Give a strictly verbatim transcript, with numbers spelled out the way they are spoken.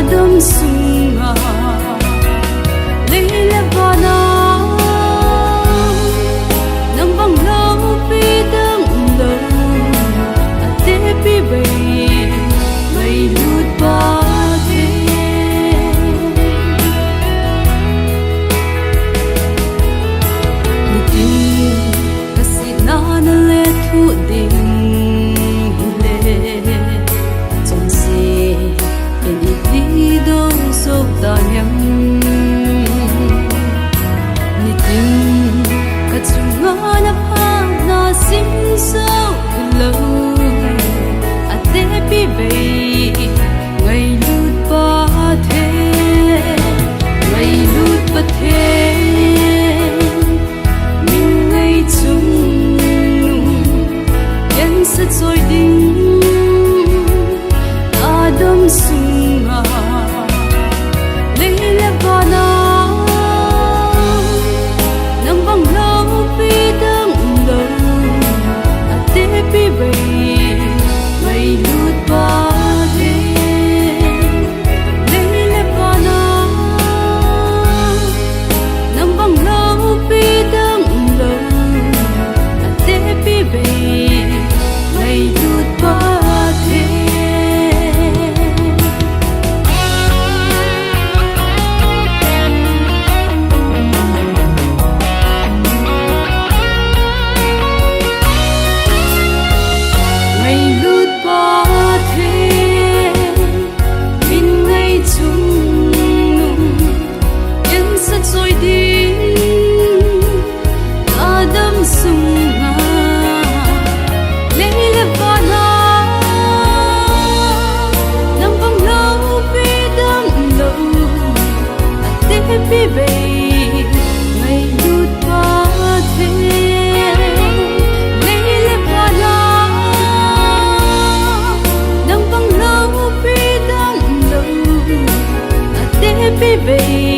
Adam sunga lei le vana nang bang loupi dang lou atepi bei ngailut Pathen. Nitin kasihna nalethuh ding hile, chonse in iti dong sou ta hiam? Nitin kachunga naphatna sim sou lou atepi bei ngailut Pathen, ngailut Pathen. Min ngai chungnung gensa choi ding, Adam sunga lei le vana nang bang loupi dang lou atepi bei ngailut Pathen. Lei le vana nang bang loupi dang lou atepi bei ngailut Pathen. Ngailut Pathen, min ngai chungnung gensa choi ding, Adam sunga lei le vana nang bang loupi dang lou atepi bei ngailut Pathen. Lei le vana nang bang loupi dang lou atepi bei